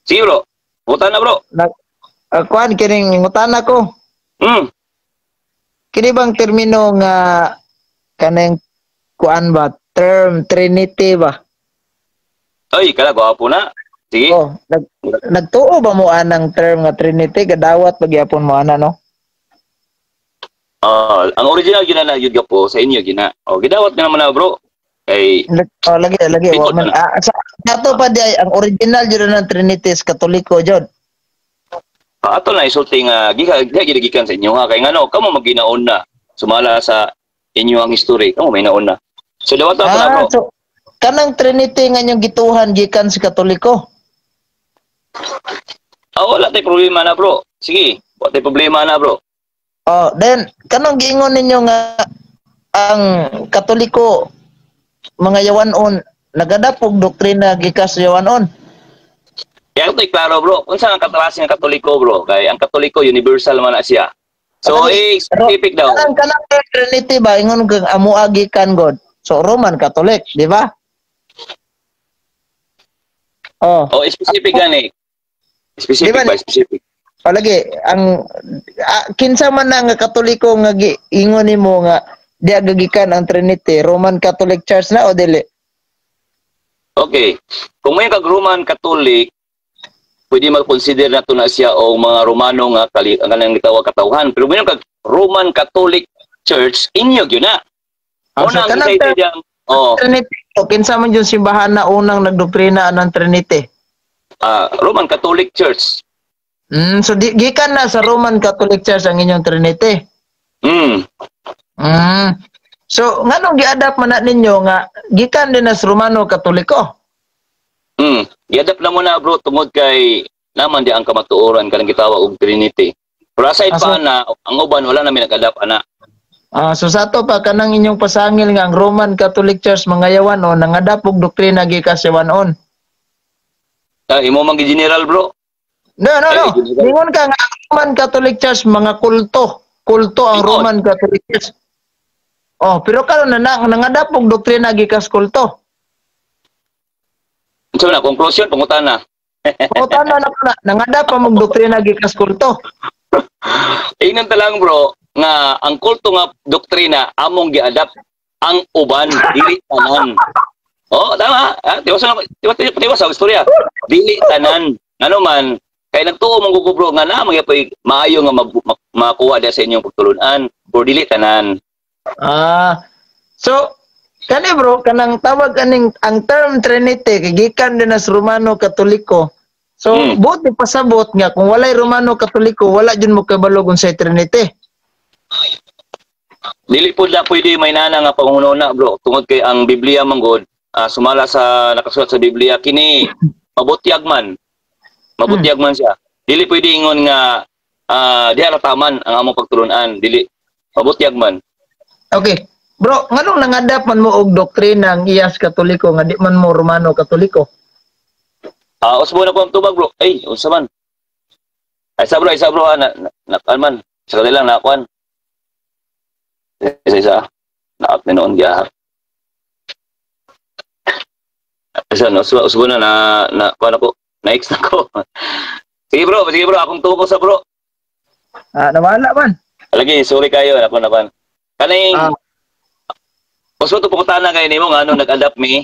Sige bro, buta na bro. Kuan kining ngutana ko. Kini bang termino nga kanang kuan ba, term Trinity ba? Ay, kala gwapo na. Sige. Oh, nagtuo ba mo anang term nga Trinity, gadawat pagyapon mo ana, no? Ang original gina na yun po sa inyo gina. Oh, gidawat na naman na bro. Kay Oh, lagi lagi wa Likod man na. Sa ato pa di ay ang original jud ng Trinity is Katoliko jud. Ato na isulti nga gikan gikan sa inyo ha, kay ngano kamo maginaon na sumala sa inyo ang history, kamo may naon na. So dawat ato na bro. So kanang Trinity nga inyong gituhan gikan sa Katoliko. Wala tay problema na bro. Sige, wala tay problema na bro. Oh, then kanang giingon ninyo nga ang Katoliko mga yawanon nagadapog doktrina gikan sa yawanon. Kaya ito klaro bro, kung saan ang kaklase ng Katoliko bro, kay ang Katoliko universal man na siya. So specific daw. Kanang Trinity ba ingon kang amoa gikan God. So Roman Catholic, di ba? Oh, Oh, specific gani. Specific Di ba- ba specific? Palagi ang kinsa man na nga Katoliko nga giingon nimo nga di gikan ang Trinity, Roman Catholic Church na o dili? Okay. Kung may kag Roman Catholic, pwede mag-consider na to na siya o mga Romano nga kali ang kanang gitawag katawhan. Pero may kag Roman Catholic Church, inyo gyud na. So Una ang kanang decided yang oh, Trinity, o kinsa man yung simbahan na unang nagdoktrina ng Trinity? Roman Catholic Church. So gikan na sa Roman Catholic Church ang inyong Trinity. So nganong gi-adapt man na ninyo nga gikan din na sa Romano Katoliko? Giadapt na mo na bro tungod kay naman di ang kamatuoran kanang gitawag og Trinity. Pero aside pa na ang uban wala na mi nag-adapt ana. So sa ato pa kanang inyong pasangil nga ang Roman Catholic Church mga yawanon nangadap og doktrina gikan sa yawanon. Imo man gi-general bro. No, no, no. Ay, general. Ingon ka nga ang Roman Catholic Church mga kulto. Kulto ang Ingon. Roman Catholic Church. Oh, pero karon na nangadap og doktrina gikan sa kulto. So na conclusion, pangutana. Pangutana na ko na, nangadap pa mong doktrina gikan sa kulto. Ingnan ta lang bro nga ang kulto nga doktrina among gi-adapt ang uban dili tanan. Oh, tama. Tiwas na tiwas tiwas sa istorya. Dili tanan. Ngano man kay nagtuo mong gugo bro nga na magyapoy maayo nga makuha diya sa inyong pagtulunan or dili tanan. So kani bro, kanang tawag aning ang term Trinity kay gikan din na sa Romano Katoliko. So buot pasabot nga kung walay Romano Katoliko wala jud mo kabalo kung sa Trinity. Dili pud na pwede may nana nga panghuna bro tungod kay ang Biblia man gud, sumala sa nakasulat sa Biblia kini mabutyag man. Mabutyag man siya. Dili pwede ingon nga diha ra taman ang among pagtulunan, dili mabutyag man. Okay. Bro, nganong nangadap man mo og doktrina ang iyas Katoliko nga di man mo Romano Katoliko? Usbo na ko ang tubag bro. Ay, unsa man? Ay sa bro, ay sa bro, na man. Sa kanila na kuan. Isa isa. Naak ni noon giya. Isa no, usbo, usbo na na, na kuan ako. Na-ex na ko. Sige bro, akong tubo sa bro. Nawala man. Lagi, sorry kayo, ako na kuan. Kaning Usbo to pangutana kay nimo nga ano nag-adapt mi.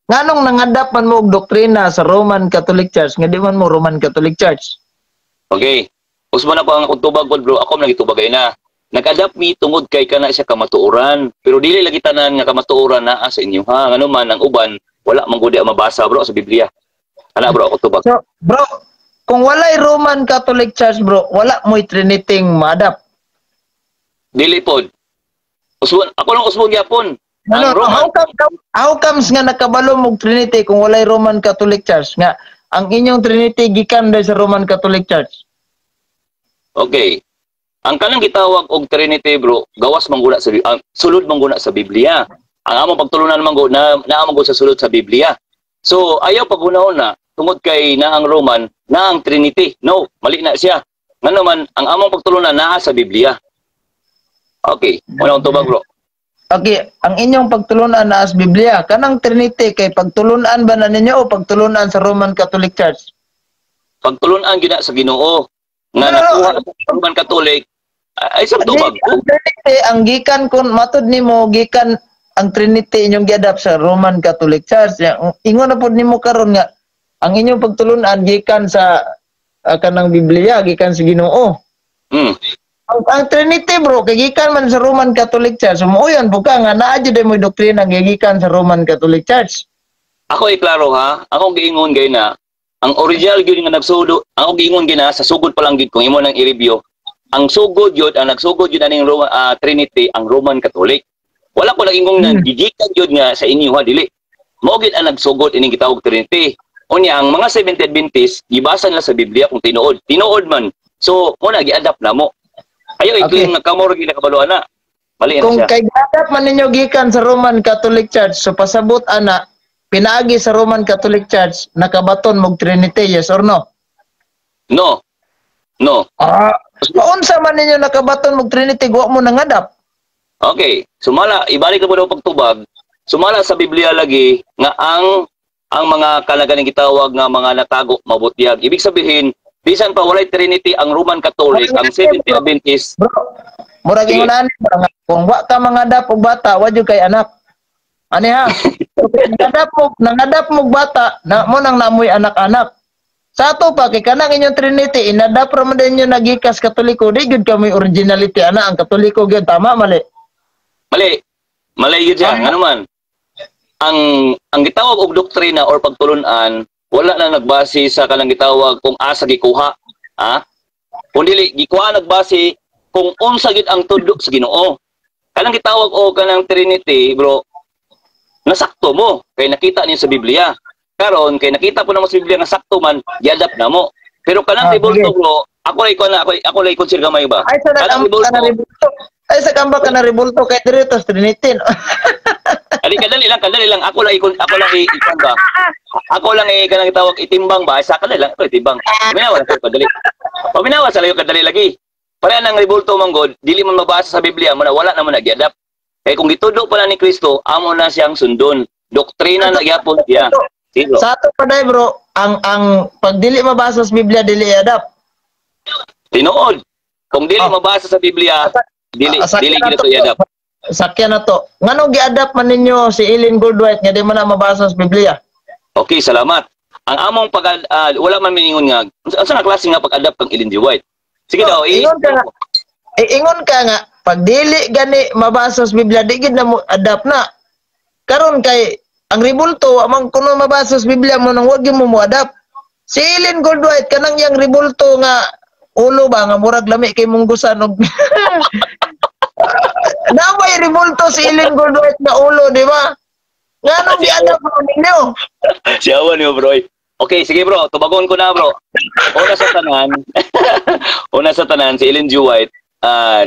Nganong nangadap man mo og doktrina sa Roman Catholic Church nga di man mo Roman Catholic Church? Okay. Usbo na ko ang akong tubag bro. Ako man nagitubag kay na. Nag-adapt mi tungod kay kana siya kamatuoran. Pero dili lagi tanan nga kamatuoran naa sa inyo ha. Ngano man ang uban wala man gud mabasa bro sa Biblia. Ana bro ako tubag. So, bro, kung walay Roman Catholic Church bro, wala mo'y Trinity ma-adapt. Dili pod. Usbon, ako lang usbon gyapon. No, Ang no, Roman how comes nga nakabalo mog Trinity kung walay Roman Catholic Church nga ang inyong Trinity gikan dahil sa Roman Catholic Church? Okay. Ang kanang gitawag og Trinity bro, gawas man guna sa ang sulod man guna sa Biblia. Ang among pagtulunan man gud na naa man gud sa sulod sa Biblia. So ayaw paghunahon na tungod kay na ang Roman, na ang Trinity. No, mali na siya. Ngano man ang among pagtulunan naa sa Biblia. Okay, wala akong tubag bro. Okay, ang inyong pagtulunan na as Biblia, kanang Trinity kay pagtulunan ba na ninyo o pagtulunan sa Roman Catholic Church? Pagtulunan gyud na sa Ginoo nga No, no, nakuha sa Roman Catholic ay sa tubag ko. Ang Trinity ang gikan kun matud nimo gikan ang Trinity inyong giadapt sa Roman Catholic Church. Ingon na pud nimo karon nga ang inyong pagtulunan gikan sa kanang Biblia, gikan sa Ginoo. Ang Trinity, bro, kay gikan man sa Roman Catholic Church. Sumuuyon po ka nga naa jud mo doktrina nga gikan sa Roman Catholic Church. Ako ay klaro ha, akong giingon gay na ang original gyud nga nagsudo, ang akong giingon gyud na sa sugod pa lang gyud kung imo nang i-review, ang sugod gyud, ang nagsugod gyud aning Roma, Trinity ang Roman Catholic. Wala ko nag-ingon nga gigikan gyud nga sa inyo ha, dili. Mao gyud ang nagsugod ining gitawag Trinity. Unya ang mga Seventh Adventist gibasa nila sa Biblia kung tinuod. Tinuod man. So mo na gi-adapt na mo. Ayo i-claim nga kamo ra gyud nakabalo na. Mali na Kung siya. kay giadapt man ninyo gikan sa Roman Catholic Church, so pasabot ana pinaagi sa Roman Catholic Church nakabaton mog Trinity, yes or no? No. No. Ah, paunsa man ninyo nakabaton mog Trinity wa mo nangadap? Okay, sumala ibalik ko daw pagtubag. Sumala sa Biblia lagi nga ang mga kalaganing gitawag nga mga natago mabutyag. Ibig sabihin, bisan pa walay Trinity ang Roman Catholic, ang Seventh Adventist. Bro, murag Sige. ingon ani ba nga kung wa ka mangadap og bata, wa jud kay anak. Ani ha? Nangadap mo bata, na mo nang namoy anak-anak. Sa ato pa kay kanang inyong Trinity inadapt ra man din ninyo nagikas Katoliko, di gyud kami originality ana ang Katoliko gyud, tama mali? Mali. Mali gyud siya. Ngano man? Ang gitawag og doktrina or pagtulunan wala na nagbase sa kanang gitawag kung asa gikuha, ha? Kung dili gikuha nagbase kung unsa gid ang tudlo sa Ginoo. Kanang gitawag og kanang Trinity, bro, nasakto mo kay nakita niyo sa Biblia. Karon kay nakita po namo sa Biblia nga sakto man, giadapt na mo. Pero kanang Ah, rebulto, sige. bro, ako lay ko na ako ako lay consider gamay ba. Ay sa Kanang nagambak rebulto, ka na rebulto. Ay sa gambak ka na rebulto kay diri to Trinity. No? Ali kadali lang, kadali lang. Ako lang i ba. Ako lang i kanang gitawag itimbang ba? Sa kadali lang ako itimbang. Paminawa lang kadali. Paminawa sa layo kadali lagi. Pareha ng rebulto man god, dili man mabasa sa Biblia mo na wala na mo nagyadapt. Kay kung gitudlo pa na ni Kristo, amo na siyang sundon. Doktrina na gyapon siya. Sige, bro. Sa ato pa day, bro, ang pag dili mabasa sa Biblia dili i-adapt. Tinuod. Kung dili Oh. mabasa sa Biblia, dili Ah, dili sakyan na gid to, to i-adapt. Sakyan na to. Nganong gi-adapt man ninyo si Ellen Goldwhite nga di man na mabasa sa Biblia? Okay, salamat. Ang among pag wala man miningon nga unsa nga klase nga pag-adapt kang Ellen G. White? Sige Oh, daw, ingon ka nga. Eh, ingon ka nga pag dili gani mabasa sa Biblia di gid na mo adapt na. Karon kay ang rebulto wa man kuno mabasa sa Biblia mo nang wag gyud mo mo-adapt. Si Ellen Goldwhite kanang yang rebulto nga ulo ba nga murag lami kay munggusan og Namay rebulto si Ellen Goldwhite nga ulo, di ba? Nganong gi-adapt mo ninyo? Siyawan niyo, bro. Okay, sige bro, tubagon ko na, bro. Una sa tanan, una sa tanan si Ellen G. White,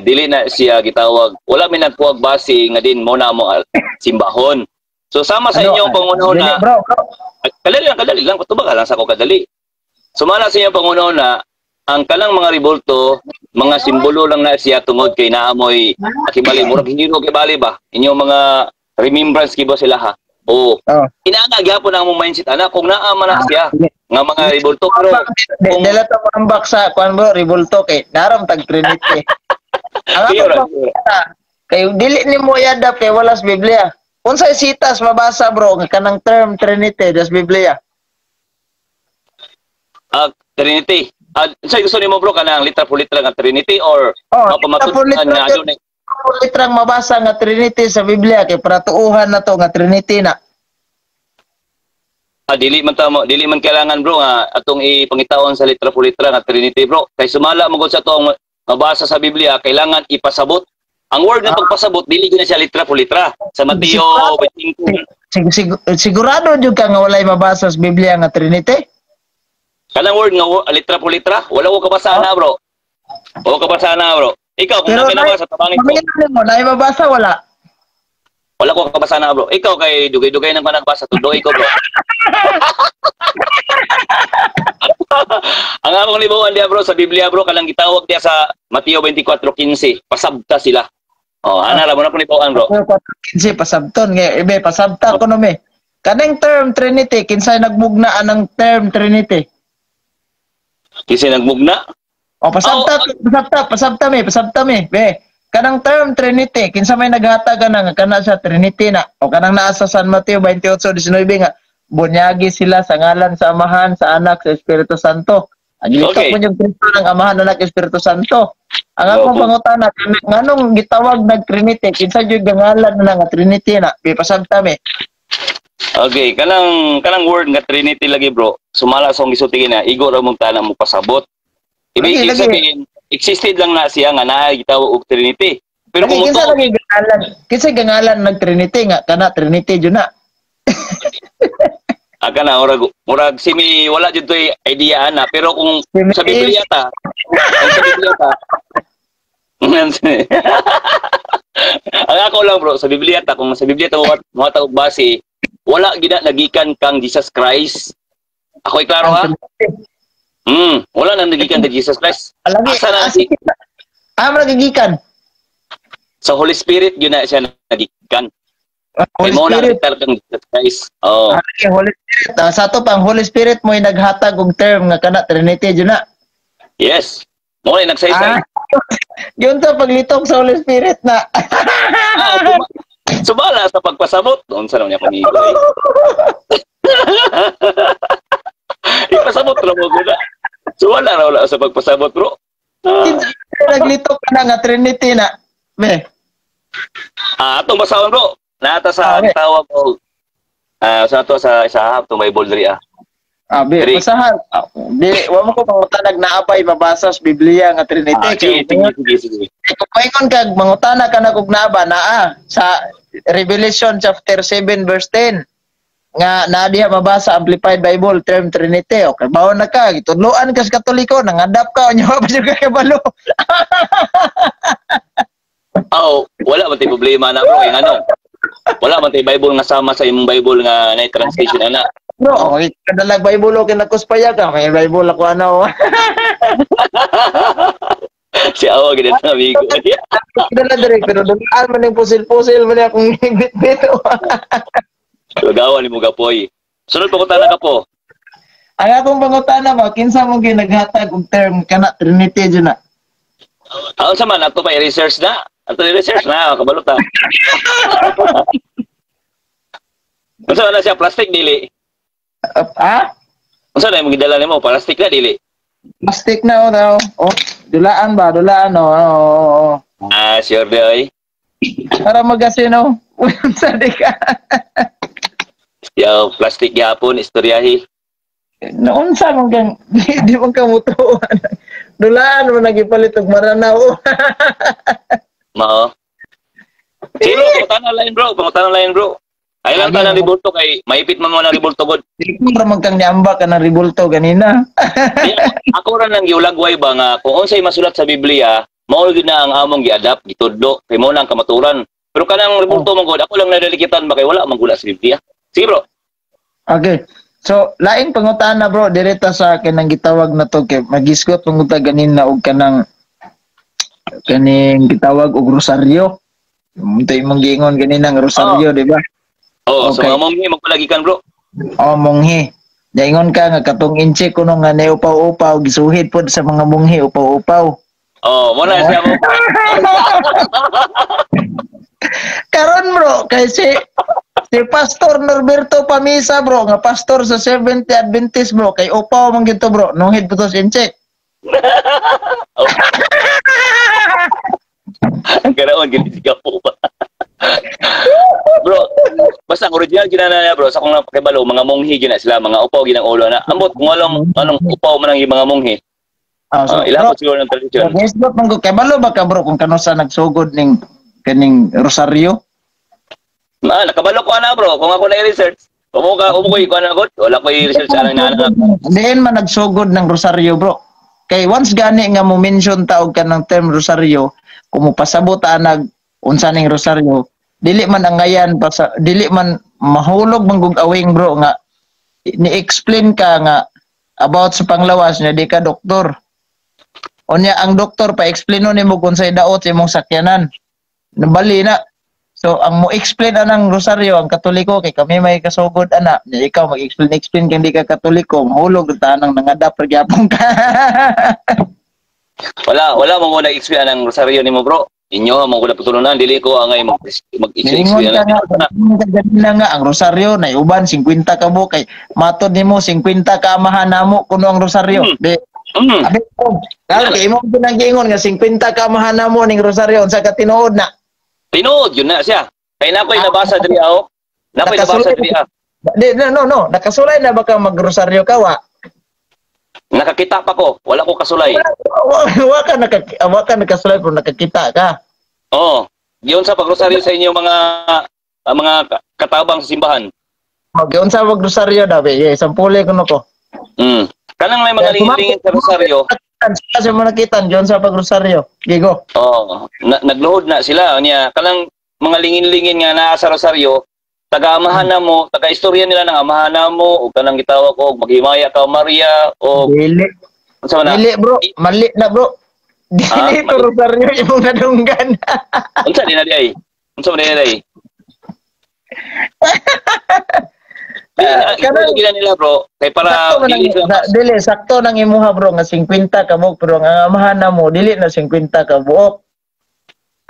dili na siya gitawag. Wala mi nagkuwag base nga din mo na mo simbahon. So sama sa Ano, inyong pangunahon dili, na bro, bro. Kadali lang, kadali lang, patubag ka lang sa ako kadali. Sumala sa inyong pangunahon na ang kanang mga rebulto, mga simbolo lang na siya tungod kay naamoy akibali, murag hero kibali ba? Inyong mga remembrance kibo sila ha. Oo. Oh. Inaanga gyapon ang among mindset ana kung naa man na siya nga mga rebulto pero kung Dala to ambak sa kuan bro, rebulto kay naram tag Trinity. Ang Sige, ako bro. pa, kay dili nimo i-adapt kay wala sa Biblia. Unsay sitas mabasa, bro, nga kanang term Trinity das Biblia? Ah, Trinity. Ah, unsay gusto nimo, bro, kanang litra por litra nga Trinity or Oh, mapamatud litra por litra nga adunay litrang mabasa nga Trinity sa Biblia kay para tuuhan na to nga Trinity na. Ah, dili man tamo, dili man kailangan, bro, nga atong ipangitaon sa litra por litra nga Trinity, bro. Kay sumala mo gud sa atong mabasa sa Biblia, kailangan ipasabot. Ang word na pagpasabot dili gyud na siya litra por litra. Sa Mateo 25. Sigurado jud ka nga walay mabasa sa Biblia nga Trinity? Kanang word nga litra por litra, wala ko kabasa na, bro. Wala ko kabasa na, bro. Ikaw kung Pero naa nabasa, tabangin ko. Pamilya mo, naay mabasa wala? Wala ko kabasa na, bro. Ikaw kay dugay-dugay nang ka nagbasa, tudoy ko, bro. Ang among libuan diya, bro, sa Biblia, bro, kanang gitawag diya sa Mateo 24:15, pasabta sila. Oh, ana ra mo na ko ni bro. 4:15 pasabton nga ibe pasabta ko no me. Kaning term Trinity, kinsay nagmugna anang term Trinity? Kasi nagmugna. O pasabta, Oh, pasabta, pasabta me, pasabta me. Be, kanang term Trinity, kinsa may naghatag ana nga kana sa Trinity na o kanang naa sa San Mateo 28:19 nga bunyagi sila sa ngalan sa Amahan, sa Anak, sa Espiritu Santo. Ang gilitok mo yung Kristo ng Amahan, Anak, Espiritu Santo. Ang akong pangutana, nganong gitawag nag Trinity, kinsa jud ngalan na nga Trinity na? Be, pasabta me. Okay, kanang word nga Trinity lagi, bro. Sumala sa akong gisulti na igo ra mong tanan mo pasabot. Ibig Lagi, lagi. sabihin, existed lang na siya nga naa gitawag og Trinity. Pero Lagi, kung kinsa mo lagi ngalan? Kinsa ngalan nag Trinity nga kana Trinity jud na? Aga na murag simi wala jud toy idea ana, pero kung sa Biblia ta, kung sa Biblia ta, ang ako lang, bro, sa Biblia ta, kung sa Biblia ta mo og base, wala gina nagikan kang Jesus Christ. Ako klaro ha. Wala nang nagikan kang Jesus Christ. Lagi, Asa na si Ah, gikan? Sa Holy Spirit gyud na siya nagikan. Holy Kay mo na Spirit. kang Jesus Christ. Oh. Ah, okay, Holy Spirit. Ah, sa ato pang Holy Spirit mo'y naghatag og term nga kana Trinity jud na. Yes. Mo na nagsaysay. Ah, yun to paglitok sa Holy Spirit na. Ah, sumala sa pagpasabot. Unsa naman niya pamigo eh. Ipasabot ra mo gud. Sumala ra wala sa pagpasabot, bro. Ah, Kinsa naglitok ka na nga Trinity na? Be. Ah, atong basahon, bro. Naata sa Ah, okay. tawag og sa ato sa isa atong Bible diri ah. Ah, be, Diri. basahan. Ah, di, wa mo ko pangutanag naabay mabasa sa Biblia nga Trinity. Ah, sige, sige, sige, sige. Kung paingon kag mangutana ka na kog naaba naa sa Revelation chapter 7 verse 10 nga naa diha mabasa Amplified Bible term Trinity. Okay, bawon na ka, gitudloan ka sa Katoliko, nangadap ka unya wa pa jud ka kabalo. Oh, wala man tay problema na, bro, kay ano. Wala man tay Bible nga sama sa imong Bible nga na translation ana. Bro, okay, kadalag Bible okay na kuspaya ka, may Bible ako ano. Si awa gid na amigo. Dala dire pero dulaan man yung pusil-pusil man akong bitbit. Lagawan ni mo gapoy. Sunod pangutana ka po. Ang akong pangutana ba, kinsa mo ginaghatag og term kana Trinity jud na? Aon sa man ato pa i-research na. Ato i-research na kabalo ta. Unsa na siya, plastic dili? Ah? Unsa na imong gidala nimo? Plastic na dili? Plastic na oh, daw. Oh, dulaan ba? Dulaan oh. Oh. Ah, sure di oy. Para magasino. Unsa di ka? Yo, plastic gyapon istoryahi. Naunsa man kang di man ka mutuo. Dulaan mo nagipalit og Maranao. Mao. Sino pangutana line, bro? Pangutana line, bro. Ay lang tanan ribulto kay maipit man mo na ribulto god. Di ko ra man kang niamba ka ng ribulto ganina. Di, ako ra nang giulagway ba nga kung unsay masulat sa Biblia, mao gyud na ang among giadapt, gitudlo, kay mao na ang kamaturan. Pero kanang ribulto man gud, ako lang nadalikitan ba kay wala man gula sa Biblia. Sige, bro. Okay. So, laing pangutana, bro, direta sa kanang gitawag na to kay magisgot manguta ganina og kanang kaning gitawag og rosaryo. Unta imong giingon ganina nga rosaryo, di ba? Oh, so Okay. mga monghe magpalagikan, bro. O monghe. Naingon ka nga katong inche kuno nga neupaw-upaw gisuhid pod sa mga monghe upaw-upaw. Oh, mo na siya mo. Karon, bro, kay si Pastor Norberto Pamisa, bro, nga pastor sa Seventh Adventist, bro, kay upaw man gito, bro, nunghid po to sa inche. Oh. Ang karaon gid siya po ba. Bro, basta ang original ginana niya, bro, sa akong napakibalo, mga monghe gina sila, mga upaw ginang ulo na. Ambot kung walong anong upaw man ang mga monghe. Ah, so, Ah, ila bro, po siguro ng tradisyon. Gisgot man ko kay balo ba ka, bro, kung kanusa nagsugod ning kaning rosaryo? Ah, nakabalo ko ana, bro, kung ako na i-research. Umo ka, umo ko ikuan na god. Wala ko i-research ana na ana. Diin man nagsugod ng rosaryo, bro. Kay once gani nga mo mention ta og kanang term rosaryo, kung mopasabot anag unsa ning rosaryo, dili man ang ngayan pasa, dili man mahulog man gug awing, bro, nga ni-explain ka nga about sa panglawas niya di ka doktor. Unya ang doktor pa explain nimo kung say daot sa imong sakyanan. Nabali na. So ang mo explain anang rosaryo ang Katoliko kay kami may kasugod ana. Nya ikaw mag-explain explain kay hindi ka Katoliko, mahulog ta nang nangadap ra gyapon ka. Wala, wala mo mo na-explain ang rosaryo nimo, bro. Inyo mo ko na patulunan, dili ko angay mag Nilingon mag-explain ka nga, nilingon ka ganina nga ang rosaryo na uban 50 ka buok kay matod nimo 50 ka amahan namo kuno ang rosaryo. Di abi ko, karon kay imo pinang giingon nga 50 ka amahan namo ning rosaryo, unsa ka tinuod na? Tinuod yun na siya. Kay na ako'y nabasa diri oh. Na ako'y nabasa diri ah. Di, no, no, no, nakasulay na ba ka magrosaryo ka wa? Nakakita pa ko, wala ko kasulay. Wa ka nakasulay pero nakakita ka. Oo. Giyon sa pagrosaryo sa inyo mga mga katabang sa simbahan. O, giunsa magrosaryo daw be? Yeah, sampuli kuno ko. Kanang may mga lingin-lingin sa rosaryo. Sa mo nakitan giunsa sa pagrosaryo. Gigo. Oh, nagluhod na sila niya. Kanang mga lingin-lingin nga naa sa rosaryo, taga-amahan na mo, taga-istorya nila ng amahan na mo, o kanang gitawag ko, maghimaya ka Maria, o Dili. Unsa man na? Dili, bro, mali na, bro. Dili Ah, to rosaryo imong nadunggan. Unsa din na di ay? Unsa man din na di ay? Dili na, gina nila, bro, kay para Sakto man dili sila dili sakto nang imuha, bro, nga 50 ka buok pero ang amahan na mo dili na 50 ka buok.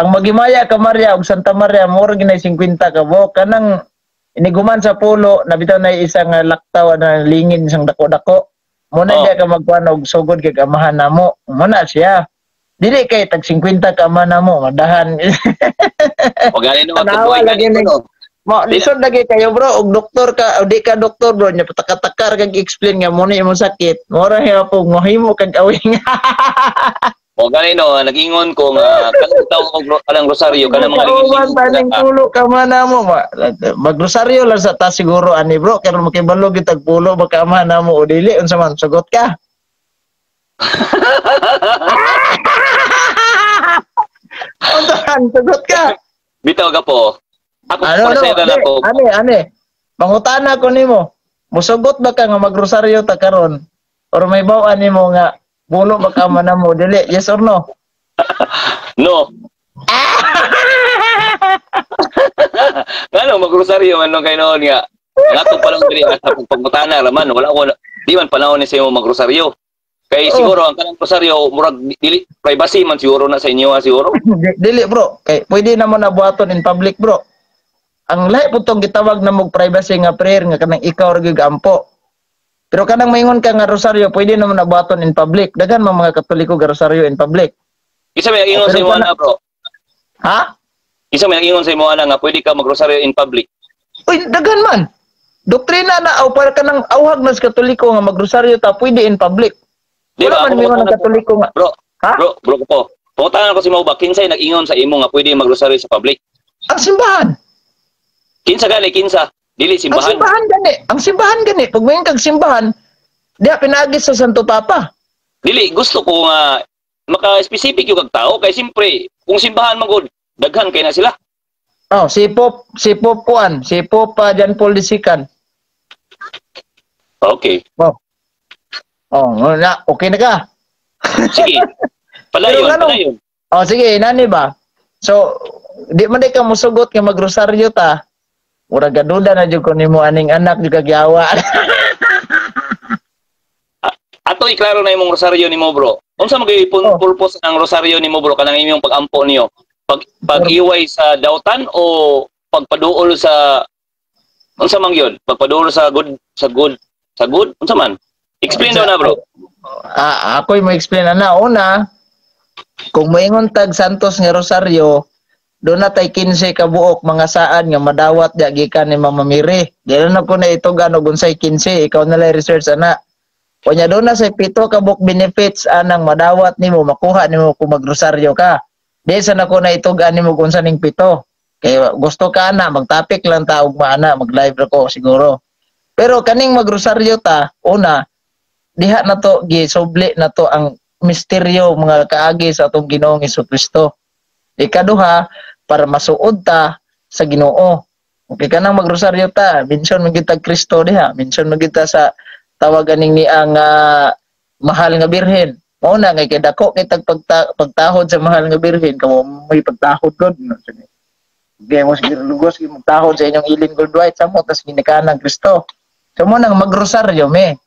Ang maghimaya ka Maria ug Santa Maria mo ra ginay 50 ka buok. Kanang iniguman sa pulo na bitaw na isang laktaw na lingin isang dako-dako. Mo na diya ka magkuan og sugod kay amahan na mo. Mo na siya. Dili kay tag 50 ka amahan na mo madahan. O gani no, Tanawa tubuhay lagi gani no. Mo lisod lagi kayo, bro, og doktor ka o di ka doktor, bro, nya patakatakar kag explain nga mo na imong sakit. Mo ra po mohimo kag awing. O gani no, nag-ingon ko nga kanang tawag og kanang rosaryo kanang mga Kauban lingin-lingin taning pulo ka man na mo. Magrosaryo lang sa ta siguro ani, bro, kay makibalo gitag pulo baka amahan na mo o dili, unsa man sugot ka. Unsa man sugot ka? Bitaw ka po. Ako Ano, para no, sa ila ane, ko. ane, ane. Mangutana ko nimo. Musugot ba ka nga magrosaryo ta karon? Or may bawaan nimo nga bulo ba ka man mo dili? Yes or no? No. Ngano magrosaryo man nung kay noon nga. Ngato pa lang diri sa pagpangutana raman wala ko di man panahon ni sa imo magrosaryo. Kay siguro ang kanang rosaryo murag dili privacy man siguro na sa inyo ha, siguro. Dili, bro. Kay pwede na mo na buhaton in public, bro. Ang lahi po tong gitawag na mog privacy nga prayer nga kanang ikaw ra gyud ampo. Pero kanang maingon ka nga rosaryo pwede na mo na buhaton in public. Daghan man mga Katoliko ga rosaryo in public. Isa may ingon Pero sa imo ana, bro. Ha? Isa may ingon sa imo ana nga pwede ka magrosaryo in public. Uy, daghan man. Doktrina na aw para kanang awhag na sa Katoliko nga magrosaryo ta pwede in public. Di Wala ba? man mingon ang Katoliko nga. Bro, Ha? bro ko po. Pangutanan ko si Mau ba kinsay nag-ingon sa imo nga pwede magrosaryo sa public? Ang simbahan. Kinsa gani kinsa? Dili Ang simbahan. simbahan gani. Ang simbahan gani. Pag mayon kag simbahan, diha pinaagi sa Santo Papa. Dili gusto ko nga maka-specific yung kag tao kay siyempre kung simbahan man gud daghan kay na sila. Oh, si Pope Juan, si Pope John Paul II. Okay. Oh. Oh, na, okay na ka. Sige. Palayon, Pero palayon. Oh, sige, nani ba? So, di man di ka musugot nga magrosaryo ta. Murag gaduda na jud ko nimo aning anak jud kag yawa. Ato iklaro na imong rosaryo nimo, bro. Unsa man gyud purpose ng rosaryo nimo, bro, kanang imong pag-ampo niyo? Pag-iway sa dautan o pagpaduol sa unsa man gyud? Pagpaduol sa good sa good unsa man? Explain daw na, bro. Ah, ako'y mo explain na na. Una, kung moingon tag Santos nga rosaryo, doon na tay 15 ka buok mga saan nga madawat diya gikan ni Mama Mary. Di na ko na itugan og unsay 15, ikaw na lang research ana. Kunya doon na say 7 ka buok benefits anang madawat nimo, makuha nimo kung magrosaryo ka. Di sa nako na itugan nimo kung unsa ning 7. Kay gusto ka ana, magtapik lang ta og maana, mag-live ra ko siguro. Pero kaning magrosaryo ta, una, diha na to gisubli na to ang misteryo mga kaagi sa atong Ginoong Hesukristo. Ikaduha, para masuod ta sa Ginoo. Okay ka nang magrosaryo ta, mention man kita Kristo diha, mention man kita sa tawagan ning niang mahal nga birhen. Mao na kay dako kitag pagtahod sa mahal nga Birhen, kamo may pagtahod gud. Kaya mo sige lugos magtahod sa inyong Ellen Gold White sa mo tas ginikanan Kristo. So mo nang magrosaryo me.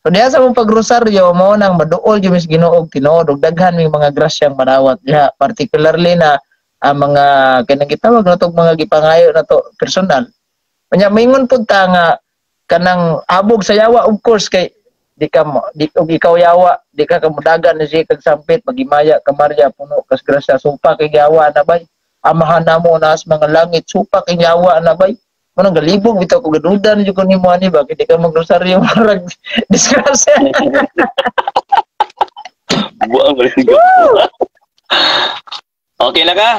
So diha sa mong pagrosaryo mo nang maduol gyud mis Ginoo og tinuod og daghan ming mga grasyang madawat diha, particularly na ang mga kanang gitawag nato mga gipangayo nato personal. Unya maingon pud ta nga kanang abog sa yawa, of course, kay di ka mo di og ikaw yawa, di ka kamudagan ni siya kag sampit magimaya ka Maria, puno kas grasya, supa kay yawa na bay, Amahan namo na sa mga langit, supa kay yawa na bay. Mo nang galibog bitaw ko, gadudan jud ko nimo ani ba, kay di ka magrosaryo, murag disgrasya. Buang ba rin? Okay na ka?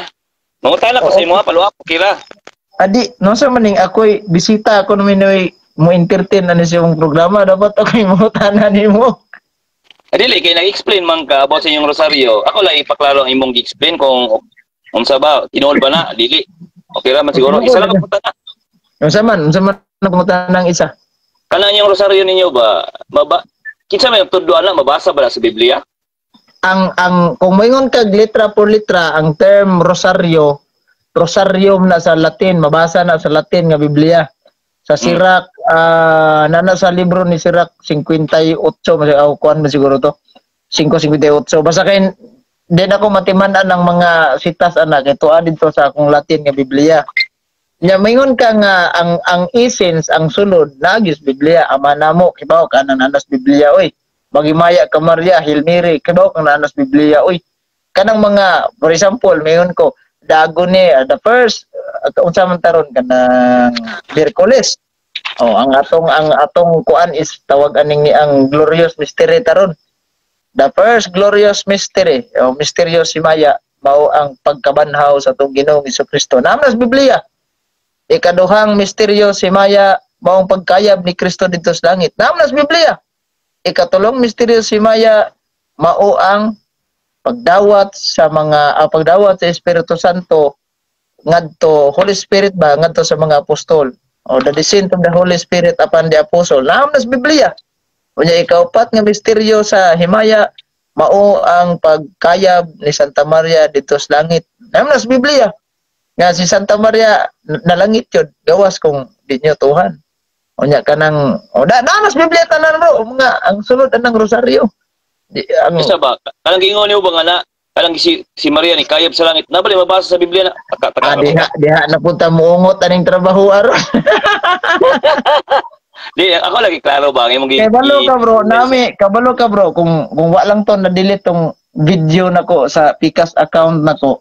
Mangutana ko sa imo ha, paluap, kira. Adi, no sa maning ako'y bisita ako naman mo entertain ani sa imong programa, dapat ako'y mangutana nimo. Adili kay nag-explain man ka about sa inyong rosaryo. Ako lang ipaklaro ang imong gi-explain kung unsa ba, tinuod ba na, dili. Okay ra man siguro. Isa lang ang pangutana. Unsa man ang pangutana ang isa? Kanang inyong rosaryo ninyo ba, maba, kinsa may tudloan na, mabasa ba na sa Biblia? Ang kung moingon kag letra por letra, ang term rosaryo, rosarium na sa Latin, mabasa na sa Latin nga Biblia. Sa Sirach, nana sa libro ni Sirach 58, mas aw kuan man siguro to. 5:58. Basta kay di na ko matiman-an ang mga sitas ana kay tuan dito sa akong Latin nga Biblia. Nya maingon ka nga ang essence, ang sulod naagis Biblia, Ama namo, kibaw ka na nanas Biblia oy. Magimaya ka Maria, Hail Mary, kibaw ka nanas Biblia oy. Kanang mga, for example, maingon ko dago ni the first unsa man taron kanang Miyerkules. Oh, ang atong kuan is tawag aning ni ang glorious mystery taron. The first glorious mystery, o mysterious himaya, mao ang pagkabanhaw sa atong Ginoong Kristo. Naa sa Biblia. Ikaduhang misteryo himaya, mao ang pagkayab ni Kristo dito sa langit. Naa sa Biblia. Ikatulong misteryo himaya, mao ang pagdawat sa mga pagdawat sa Espiritu Santo ngadto, Holy Spirit ba, ngadto sa mga apostol. O the descent of the Holy Spirit upon the apostle. Naa sa Biblia. Unya ikaupat nga misteryo sa himaya, mao ang pagkayab ni Santa Maria dito sa langit. Naa sa Biblia. Nga si Santa Maria nalangit yun, gawas kung di nyo tuhan. Unya kanang o da naa sa Biblia tanan, bro, mga ang sulod anang rosaryo. Di, ang Isa ba? Kanang giingon nimo ba nga na kanang si Maria ni kayab sa langit. Na ba mabasa sa Biblia na? Taka, taka, Ah, diha na punta muungot aning trabaho aron. Di ako lagi klaro ba ang imong Kay balo ka, bro, nami kabalo ka, bro, kung wa lang to na delete tong video nako sa Pikas account nako.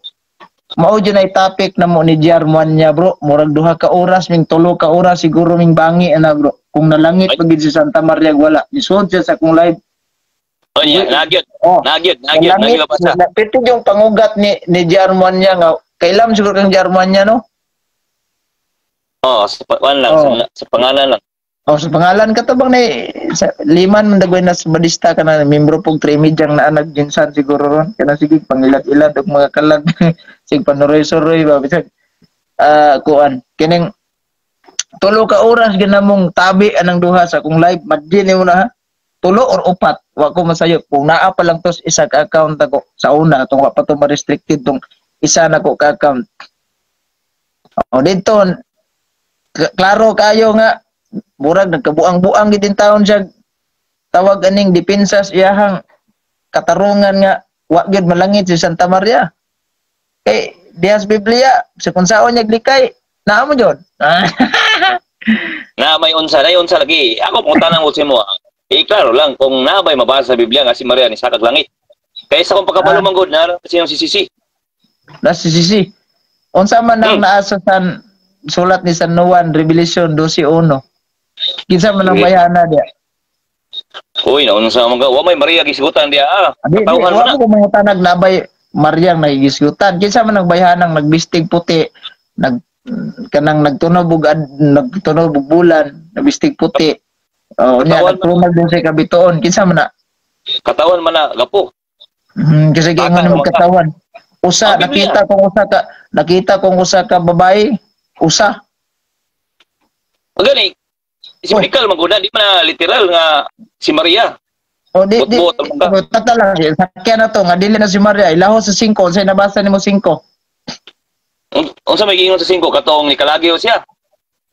Mao jud ay topic na mo ni Jarman niya, bro. Murag 2 ka oras ming 3 ka oras siguro ming bangi ana, bro. Kung nalangit Ay. Pag si Santa Maria wala. Isuod siya sa akong live. Oh, niya, nagyod. Oh. Nagyod, nagyod, Nalangit, nagyod mabasa. Pito yung pangugat ni Jarman niya nga kailam siguro kang Jarman niya, no? Oh, sa kuan lang, Oh. sa pangalan lang. O sa pangalan ka to bang na sa, liman man dagway na sa Badista ka na membro pog Trimidyang na anag jinsan siguro ron kana sige pangilad-ilad og mga kalag, sige panuroy-suroy ba, bisag kuan kining 3 ka oras ginamong tabi anang duha sa akong live. Madji nimo na ha, tulo or upat, wa ko masayop. Kung naa pa lang tos isa ka account ako sa una tong wa pa to ma-restricted tong isa na ko ka account. O dito klaro kayo nga murag nagkabuang-buang gid taon siya tawag aning depensa sa iyahang katarungan nga wa gyud malangit si Santa Maria kay diha sa Biblia sa kung saon niya glikay naa mo jud. Na may unsa, na unsa lagi. Ako pangutana mo sa imo. Eh klaro lang kung naa bay mabasa sa Biblia nga si Maria ni sakag langit. Kay sa akong pagkabalo man gud na siyang si CC. Na si Sisi unsa man ang naa sa san sulat ni San Juan, Revelation 12:1, kinsa man ang Sige. Bayhana diya? Uy, na unsa man ka? Wa may Maria gisgutan diya. Ah, Di, di, katawhan wa man na. mo ko mangutanag nabay Maryang nagigisgutan. Kinsa man ang bayhanang nagbistig puti, nag kanang nagtunob og nagtunob og bulan, nagbistig puti. Oh, nya Katawan. Nagtunog din sa kabituon. Kinsa man na? Katawan man na gapo. Kasi kay Bata ingon man mo ka. katawan. Usa Ah, Biblia. Nakita kong usa ka babae, usa. Gani, si Oh. Michael man gud na, di man na literal nga si Maria. O di di Buot-buot ang mangga. O, tata lang, sakyan na to nga dili na si Maria, ilaho sa 5, unsay nabasa nimo 5? Unsa may giingon sa 5 katong nikalagyo siya?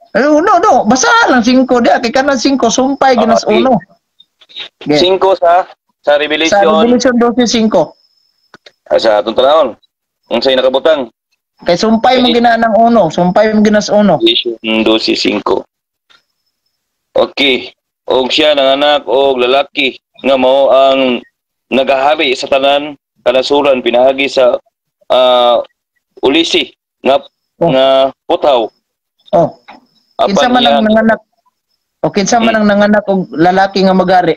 Eh, no, no, basa lang 5 diya kay kanang 5 sumpay ginas Ah, okay. uno. Okay. 5 sa Sa Revelation. Revelation 12:5. Ay, sa atong tanawon. Unsay nakabutang? Kay sumpay mo gina ng uno, sumpay mo ginas uno. Revelation 12:5. Okay. Og siya nanganak og lalaki nga mao ang nagahari sa tanan kanasuran pinaagi sa ulisi nga nga putaw. Oh, kinsa Apan man ang iya nanganak? O kinsa man ang nanganak og lalaki nga magari?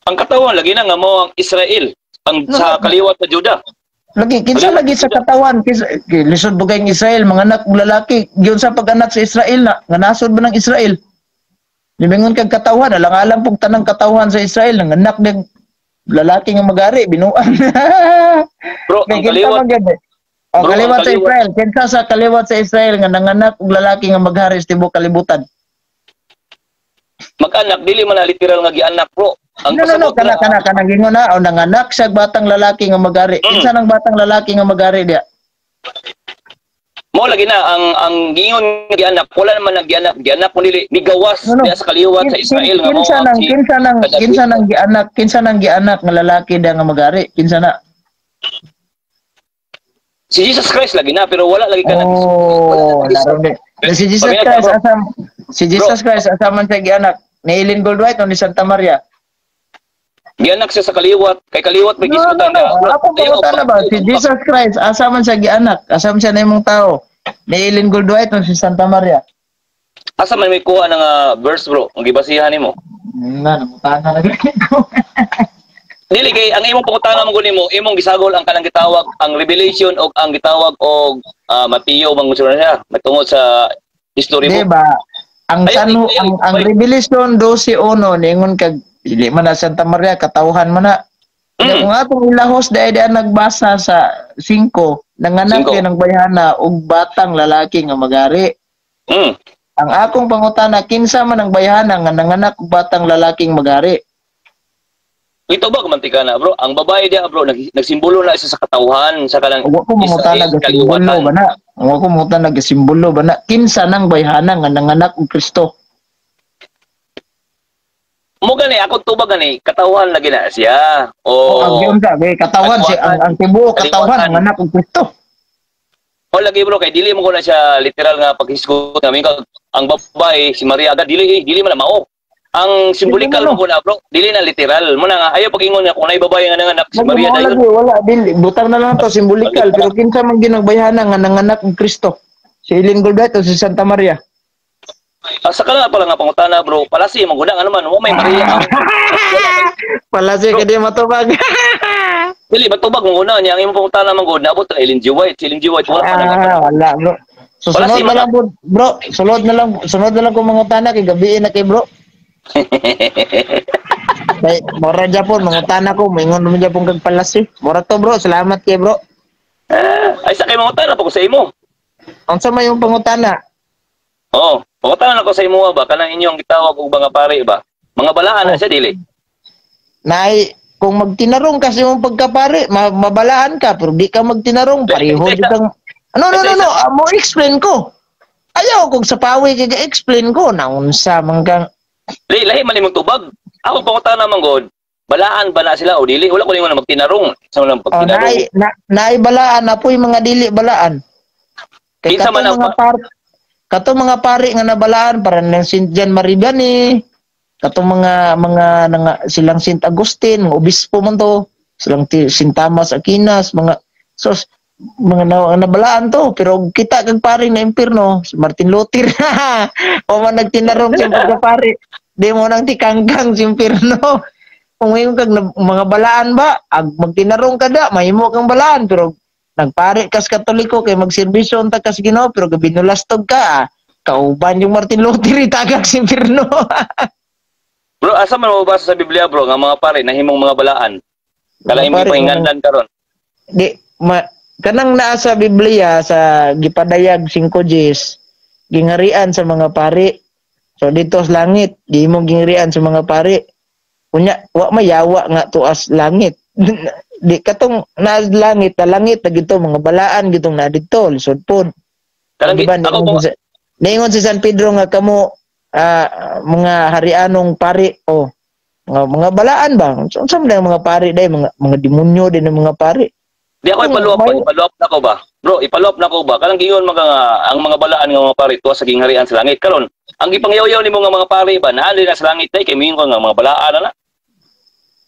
Ang katawan lagi na nga mao ang Israel, ang No, sa no. kaliwat sa Juda. Lagi kinsa Kaliwat lagi sa sa katawan, kinsa kay lisod ba kayong Israel manganak og lalaki? Giun sa pag-anak sa Israel na nga nasod ba ng Israel? Limingon kag katawan, alang-alang pug tanang katawhan sa Israel nanganak ng lalaki nga magari, binuang. Bro, Kay ang kinsa kaliwat man gyud eh. O Bro, ang kaliwat sa kaliwat Israel, kinsa sa kaliwat sa Israel nga nanganak og lalaki nga maghari sa tibuok kalibutan? Mag-anak dili man na literal nga gianak, bro. Ang No, no, no, pasabot kana na kana kana gingon na o nanganak siya batang lalaki nga magari. Kinsa nang batang lalaki nga magari diya? Mo lagi na ang giingon nga gianak, wala naman nang gianak, gianak mo dili migawas No. diya sa kaliwat sa Israel nga mao Kinsa ang nang si kinsa nang David. Kinsa nang gianak nga lalaki diya nga magari? Kinsa na? Si Jesus Christ lagi na, pero wala lagi ka Oh, wala laro ni. Si Jesus Paminat Christ bro. asa si Jesus Christ asa man siya gianak? Ni Ellen Goldwhite o ni Santa Maria? Gianak siya sa kaliwat, kay kaliwat may No, no, gisgutan no. na. Ako pangutana ba? Si Jesus Christ asa man siya gianak? Asa man siya na imong tao? Ni Ellen Goldwhite o si Santa Maria? Asa man may kuha ng verse, bro, ang gibasihan nimo? Na, nangutana na gani ko. Dili kay ang imong pangutana mo nimo, imong gisagol ang kanang gitawag ang Revelation o ang gitawag og Mateo bang na siya matungod sa history Di book. ba? Ang Ayun, San ayun, ang ayun. Revelation 12:1 ningon kag dili man na Santa Maria, katawhan man na. Kung atong ilahos dahil diyan nagbasa sa 5, nanganak Singko. din ang bayhana og batang lalaki nga magari. Ang akong pangutana, kinsa man ang bayhana nga nanganak og batang lalaking magari? Ito ba kumantika na, bro? Ang babae diya, bro, nagsimbolo na isa sa katawhan sa kanang Wa ko mangutana Israel, gasimbolo kaliwatan. ba na? Wa ko mangutana gasimbolo ba na? Kinsa nang bayhana nga nanganak og Kristo? Mo gani ako tubag gani katawhan lagi na siya. O O ang giun ka kay katawan si ang tibuok katawan Kaliwatan. ang anak og Kristo. O lagi, bro, kay dili mo ko na siya literal nga paghisgot nga mingon ang babae si Maria agad, dili eh, dili man na mao. Ang simbolikal Dili mo man, ko na, bro, dili na literal. Mo na nga ayaw pag-ingon nga kung naay babae nga nanganak si Lagi Maria mo dayon. lagi wala dili butang na lang to simbolikal, pero kinsa man ginagbayhana nga nanganak og Kristo? Si Ellen Goldwhite o si Santa Maria? Ah, sa kana pala nga pangutana, bro, palasi man gud ano man wa may Maria. Palasi ka di matubag. Dili batubag mo guna niya ang imong pangutana man gud naabot ka Ellen G. White, si Ellen G. White wala pa nanganak. Ah, wala, bro. So, Wala sunod si na lang bro, bro. Sunod na lang kung mangutana kay gabiin na kay bro. Kay mora Japon mangutana ko, moingon man Japon kag palasi. Mora to, bro, salamat kay bro. Ay, sa kay mangutana pa ko sa imo. Unsa may yung pangutana? Oo, pangutana ko sa imo ba kanang inyong gitawag og mga pare ba? Mga balaan na siya dili? Nay, kung magtinarong kasi imong pagkapare, mabalaan ka, pero di ka magtinarong, pareho jud kang. No, no, no, no, ah, mo explain ko. Ayaw kung sa pawi kay explain ko naunsa man kang Dili lahi man imong tubag. Ako pangutana man god, balaan ba na sila o dili? Wala ko ningon na magtinarong. Sa walang Oh, pagtinarong. naay balaan na po'y mga dili balaan. Kay Kinsa man katong ang mga katong mga pari nga nabalaan para ng Saint John Marie Vianney, katong mga nga, silang Saint Agustin, mga obispo man to, silang Saint Thomas Aquinas, mga so mga nabalaan to, pero kita kag pari na impierno, si Martin Luther o man nagtinarong sa pagkapari, di mo nang tikangkang sa impierno. Kung ngayon kag mga balaan ba, ag magtinarong ka da, mahimo kang balaan, pero nagpare kas Katoliko kay magserbisyo unta kas Ginoo, pero gabinulastog ka, ah, kauban yung Martin Luther itagak sa impierno. Bro, asa man mabasa sa Biblia, bro, nga mga pare nahimong mga balaan? Kala Mga imong pare, pahingandan karon. Di ma, kanang naa sa Biblia sa gipadayag 5 Gs, gingarian sa mga pari. So dito sa langit, di mo gingarian sa mga pari. Unya wa mayawa nga tuas langit. Di katong na langit, na langit na gito mga balaan gitong na didto, lisod pod. Kanang Di ba, ako po niingon si San Pedro nga kamo mga harianong pari o mga balaan ba? Unsa man ang mga pari day, mga demonyo din ang mga pari. Di ako ipaloob pa, ipaloob na ko ba? Bro, ipaloob na ko ba? Kanang giingon mga ang mga balaan nga mga pari tuwa sa gingharian sa langit karon. Ang gipangyaw-yaw nimo nga mga pari ba naa na sa langit day kay miingon ka nga mga balaan na na.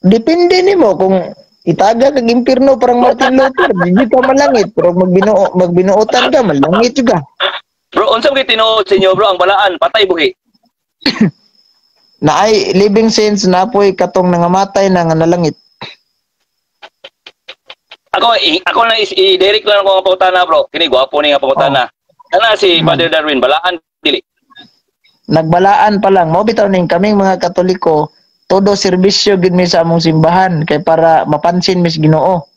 Depende nimo kung itaga kag impierno parang Martin Luther, di ka malangit, pero magbinuotan ka, malangit juga. Bro, unsa man tinuod sa inyo, bro, ang balaan patay buhi? Naay living saints na poy katong nangamatay na nga nalangit. Ako na i-direct lang ako nga pangutana, bro. Kini gwapo ni nga pangutana. Kana si Father Darwin balaan dili? Nagbalaan pa lang mao bitaw ning kaming mga Katoliko, todo serbisyo gid mi sa among simbahan kay para mapansin mis Ginoo.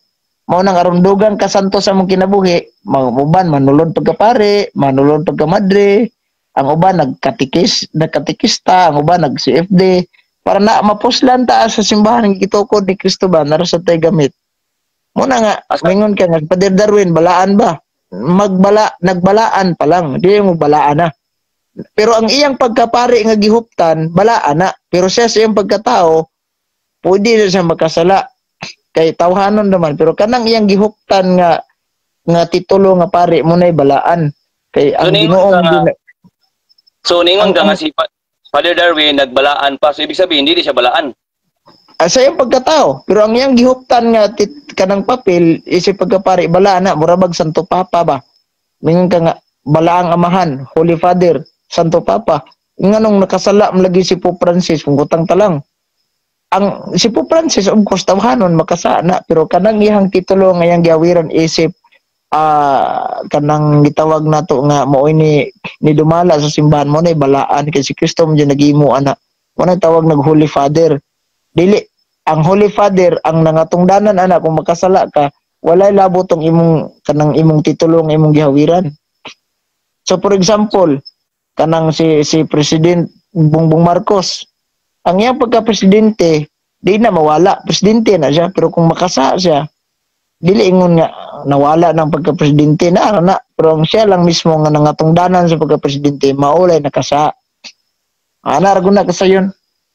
Mao nang aron dugang kasanto sa among kinabuhi, mga uban manulod pagkapare, manulod pagkamadre, ang uban nagkatikis, nagkatikista, ang uban nag CFD para na mapuslan ta sa simbahan ng gitukod ni Kristo ba nara sa tay gamit. Muna nga mingon ka nga Father Darwin balaan ba? Magbala nagbalaan pa lang, di mo balaan na. Pero ang iyang pagkapari nga gihuptan, balaan na. Pero siya sa iyang pagkatao, pwede na siya makasala. Kay tawhanon naman. Pero kanang iyang gihuptan nga nga titulo nga pari mo na'y balaan. Kay ang So, ningon Ginoong ka So ningon ka nga si Father Darwin nagbalaan pa. So ibig sabihin hindi siya balaan. Sa iyang pagkatao. Pero ang iyang gihuptan nga kanang papel, isip pagkapari, balaan na. Mura bag Santo Papa ba? Mingon ka nga, balaang amahan, Holy Father, Santo Papa. Nganong nakasala man lagi si Pope Francis, kung kutang talang. Ang si Pope Francis, of course, tawhanon, makasana, pero kanang iyang titulo nga iyang giawiran isip, kanang gitawag nato nga maoy ni dumala sa simbahan mo na balaan kay si Kristo mo naghimo ana. Mo na tawag nag Holy Father. Dili ang Holy Father ang nangatungdanan ana kung makasala ka, walay labo tong imong kanang imong titulo nga imong gihawiran. So for example, kanang si President Bongbong Marcos, ang iyang pagka-presidente, di na mawala, presidente na siya, pero kung makasa siya, dili ingon nga nawala ng pagka-presidente na, na, pero ang siya lang mismo nga nangatungdanan sa pagka-presidente, maulay nakasa. Ana, ra na kasayon.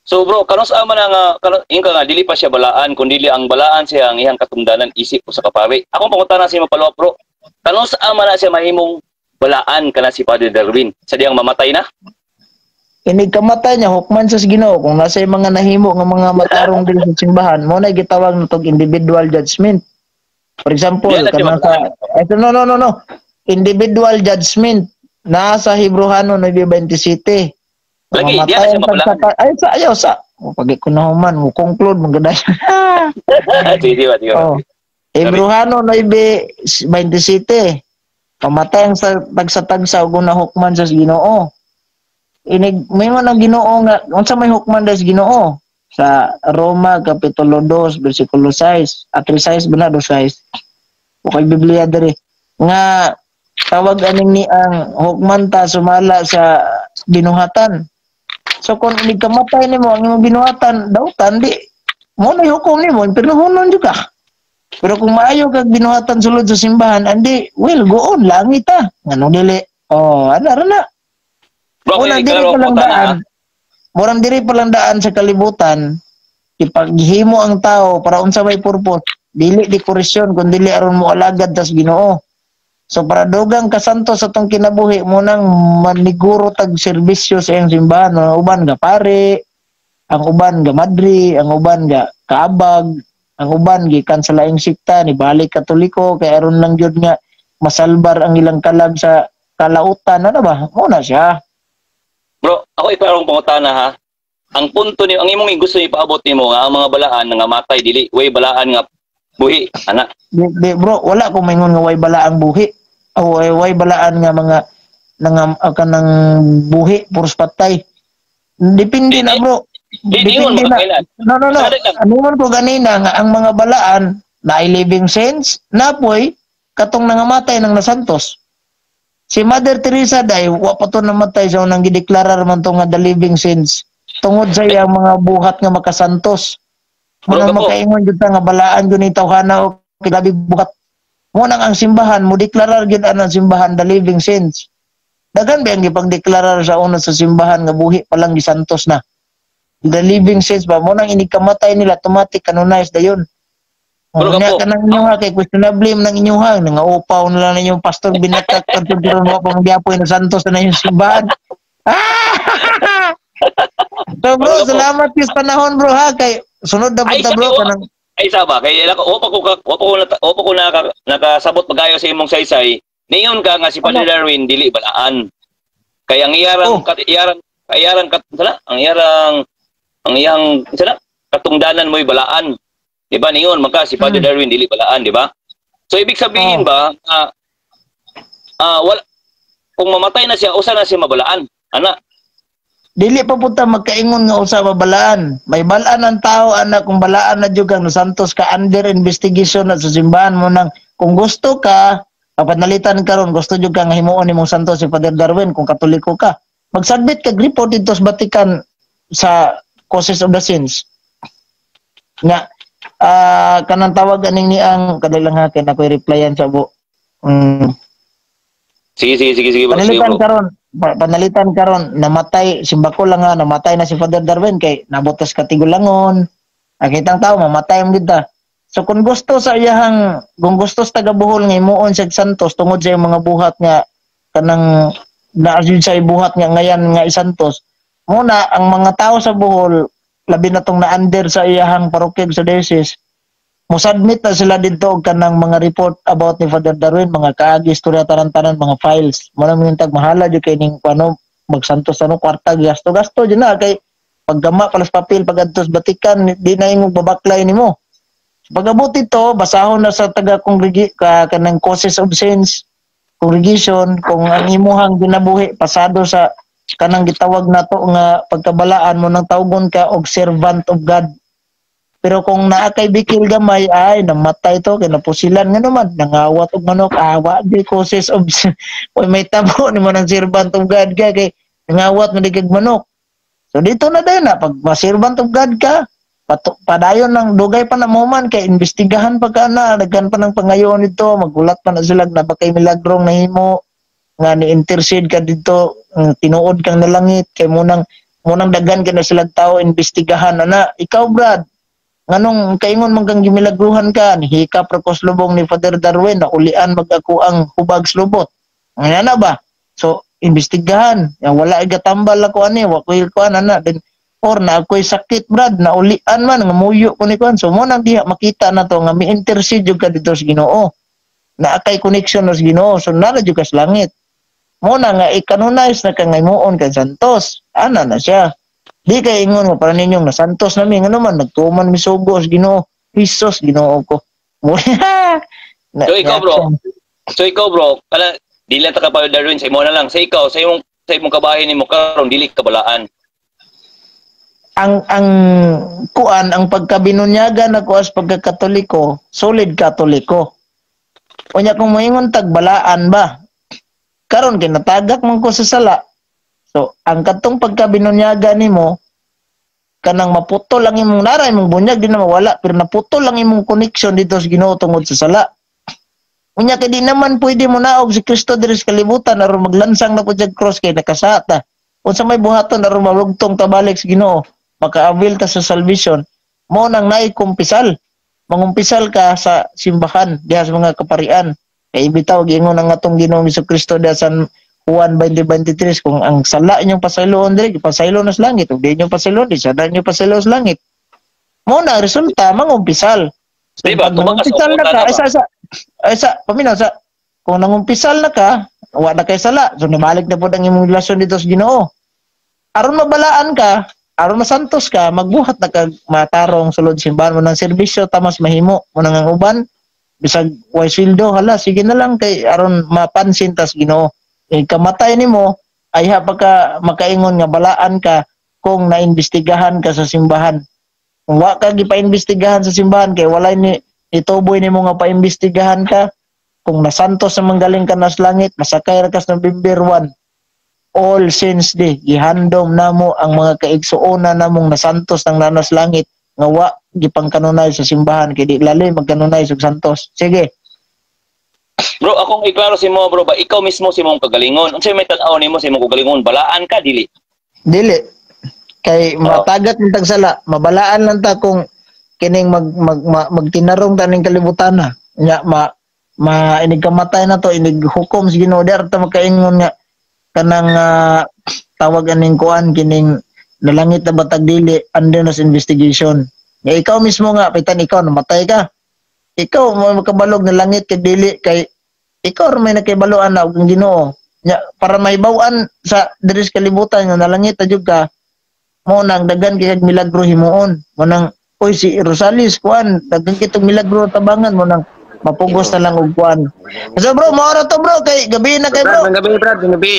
So bro, kanus ama na nga kano ingon ka nga dili pa siya balaan kun dili ang balaan siya ang iyang katungdanan isip ko sa kapari. Akong pangutana sa imo palawak, bro. Kanus ama na siya mahimong balaan kana si Father Darwin sa diyang mamatay na? Inig kamatay niya, hukman sa Ginoo kung nasa yung mga nahimo nga mga matarong diri sa simbahan, mo na gitawag natog individual judgment. For example, Di na siya kanang sa eh, no, no, no, no. Individual judgment nasa Hebreohano 9:27. Lagi, di Mamatay na siya ang mabalaan. Ay sa ayaw sa o, pag ko na human mo conclude mo ganda. Sige, sige, sige. Oh. Hebreohano 9:27. Pamatay ang sa tagsa-tagsa ug nahukman sa Ginoo. Inig may ang Ginoo nga unsa may hukman sa Ginoo? Sa Roma kapitulo 2 bersikulo 6 at 6 ba na 6. Okay, Biblia diri nga tawag aning ni ang hukman ta sumala sa binuhatan. So kung inig kamatay nimo ang imong binuhatan dautan di mo na hukom nimo pero hunon jud ka. Pero kung maayo kag binuhatan sulod sa simbahan, andi well go on langit ta. Nganong dili? Oh, ana ra na. Bro, Unang kay diri klaro pa lang pangutana, daan. ha? Murang diri pa lang daan sa kalibutan ipaghimo ang tao para unsa may purpose, dili dekorasyon kun dili aron mo alagad tas Ginoo. So para dugang kasanto sa tong kinabuhi mo nang maniguro tag serbisyo sa iyang simbahan, ang uban ga pare, ang uban ga madri, ang uban ga kaabag, ang uban gikan sa laing sikta ni balik Katoliko kay aron lang gyud nga masalbar ang ilang kalag sa kalautan, ano ba? Mo na siya. Bro, ako iparong pangutana ha. Ang punto ni ang imong gusto ipaabot nimo nga ang mga balaan nga matay dili way balaan nga buhi ana. Di, di, bro, wala ko maingon nga way balaang buhi. O way, way balaan nga mga nang kanang buhi puros patay. Depende na, bro. Di di ingon Depende na. makakailan. No, no, no. Sabi lang. Ano man ko ganina nga ang mga balaan na living saints napoy katong nangamatay ng nasantos. Si Mother Teresa day wa pa to namatay sa unang gideklarar man to nga the living saints. Tungod sa iyang mga buhat nga makasantos. Bro, Muna kapo. Makaingon jud ta nga balaan jud ni tawhana o kilabi buhat. Mo nang ang simbahan mo deklarar gyud ang simbahan the living saints. Daghan ba ang gipangdeklarar sa una sa simbahan nga buhi pa lang gisantos na. The living saints ba mo nang inigkamatay nila, automatic canonized dayon. Bro, Unya kapo. Kanang inyo ha kay questionable man ang inyo ha, nangaupaw na lang ninyong pastor binatag kadto pero wa pa magyapoy na santos na yung simbahan. Ah! So bro, Bro, kapo. Salamat sa panahon, bro, ha, kay sunod na Ay, punta, bro, sabi ko, kanang ay saba kay wa pa ko wa pa ko wa pa ko nakasabot pagayo sa imong saysay. Niyon ka nga si Father Ano? Darwin dili balaan. Kay ang iyarang kat, iyarang iyarang kat, sana ang iyang sana katungdanan mo'y balaan. Di ba niyon man ka si Father Darwin dili balaan, di ba? So ibig sabihin ba nga wala kung mamatay na siya, usa na siya mabalaan. Ana. Dili pa punta magkaingon nga usa mabalaan. May balaan ang tao ana kung balaan na jud kang nasantos ka, under investigation na sa simbahan mo nang kung gusto ka kapanalitan karon, gusto jud ka nga himuon nimong santos si Father Darwin, kung Katoliko ka, magsubmit kag report dito sa Vatican sa causes of the sins nga kanang tawag aning ni ang kadalang ha kay nakoy replyan sa bu. Sige, sige, sige, sige, bro. Sige, Panalitan bro. karon, panalitan karon namatay simbako lang nga namatay na si Father Darwin kay nabotas katigulangon. Ang kitang tao mamatay mo gid ta. So kung gusto sa iyahang kung gusto sa taga Bohol nga himuon siya santos tungod sa iyang mga buhat nga kanang naa jud sa buhat nga ngayan nga isantos. Muna ang mga tao sa Bohol, labi na tong na-under sa iyahang parokya sa diocese, mo-submit na sila dito og kanang mga report about ni Father Darwin, mga kaagi, istorya, tanan-tanan, mga files. Mo nang mintag mahala jud kay ning ano magsantos, ano kwarta gasto gasto jud na kay paggama pala sa papel pag adto sa Vatican, di na imong babaklay nimo. Pag-abot ito, basahon na sa taga congregi ka kanang causes of sins congregation kung ang imuhang ginabuhi pasado sa kanang gitawag nato nga pagkabalaan mo nang tawgon ka og servant of God. Pero kung naa kay bikil gamay, ay namatay to kay napusilan nga naman, nangawat og manok, awa di causes of oy may tabo nimo ng servant of God ka kay nangawat man di kag manok. So dito na din na pag ma-servant of God ka, padayon ng dugay pa na mo man kay imbestigahan pa ka na, daghan pa ng pangayon nito, magulat pa na sila na ba kay milagrong nahimo nga ni intercede ka dito, tinuod kang nalangit kay munang daghan kay na sila tao imbestigahan ana. Ikaw, Brad, nganong kaingon man kang gimilagruhan ka, nihikap ra ko sa lubong ni Father Darwin, naulian mag ako ang hubag sa lubot. Nga na ba? So imbestigahan, ya, wala igatambal ako ani, wa ko'y kuan ana then or na ako'y sakit, Brad, naulian man nga muyo ko ni kuan. So mo nang diha makita na to nga mi-intercede jud ka dito sa Ginoo. Na kay connection sa Ginoo, so nara jud ka sa langit. Mo na nga i-canonize na ka nga himuon kay santos. Ana na siya. Di kay ingon mo para ninyong nasantos na mi ngano man nagtuman mi sugo sa Ginoo. Jesus, Ginoo ko. Na, So ikaw, bro. So ikaw, bro, kala dili lang ta ka Father Darwin, sa imo na lang. Sa ikaw, sa imong kabahin nimo karon dili ka balaan. Ang kuan, ang pagkabinunyagan ako as pagkakatoliko, solid Katoliko. Unya kung moingon tag balaan ba? Karon kinatagak man ko sa sala. So ang katong pagkabinunyagan nimo kanang maputol ang imong nara imong bunyag, di na mawala, pero naputol ang imong connection dito sa Ginoo tungod sa sala. Unya kay di naman pwede mo naog si Kristo diri sa kalibutan aron maglansang na pud siya cross kay nakasata. Unsa may buhaton aron malugtong tabalik sa Ginoo, maka-avail ta sa salvation? Mo nang naay kumpisal. Mangumpisal ka sa simbahan diha sa mga kaparian. Kay bitaw giingon ang atong Ginoong Kristo diha sa Juan 20:23, kung ang sala inyong pasayloon diri, ipasaylo na sa langit, ug di inyo pasayloon, di sada inyo pasaylo sa langit. Mo na resulta mangumpisal. So, Di ba? pag Tumakas nangumpisal og na ka, utana ba? isa, isa, paminaw sa, kung nangumpisal na ka, wa na kay sala, so nabalik na pod ang imong relasyon dito sa Ginoo. Aron mabalaan ka, aron masantos ka, magbuhat na kag matarong sulod simbahan mo ng serbisyo tamas mahimo mo nang ang uban bisag way sweldo, hala, sige na lang kay aron mapansin tas Ginoo. Eh, kamatay nimo ay ha pa ka makaingon nga balaan ka kung naimbestigahan ka sa simbahan. Kung wa ka gipaimbestigahan sa simbahan kay walay ni ituboy nimo nga paimbestigahan ka, kung nasantos na manggaling ka na sa langit, masakay ra ka sa November 1. All Saints Day gihandom namo ang mga kaigsuonan namong nasantos ng nanas langit nga wa gipangkanunay sa simbahan kay di lali magkanunay sa santos. Sige. Bro, akong iklaro si mo, bro, ba ikaw mismo si mong kagalingon. Unsay may tan-aw nimo sa imong kagalingon? Balaan ka dili? Dili. Kay matagak ng tagsala, mabalaan lang ta kung kining mag, mag, magtinarong taning kalibutan na. Nya ma ma inig kamatay na to, inig hukom sa Ginoo, di ta makaingon nga kanang tawag aning kuan kining nalangit na batag dili under na sa investigation. Nga ikaw mismo nga pitan ikaw namatay ka. Ikaw mo makabalog na langit kay dili kay ikaw ra may nakibaloan na og ang Ginoo. Nya para mahibaw-an sa diri sa kalibutan nga nalangit na jud ka, mo nang daghan kay kag milagro himuon. Mo nang, oy, si Rosales kuan, daghan kitong milagro tabangan, mo nang mapugos na lang og kuan. So bro, mao ra to, bro, kay gabi na kay bro. Brad, gabi, Brad, gabi.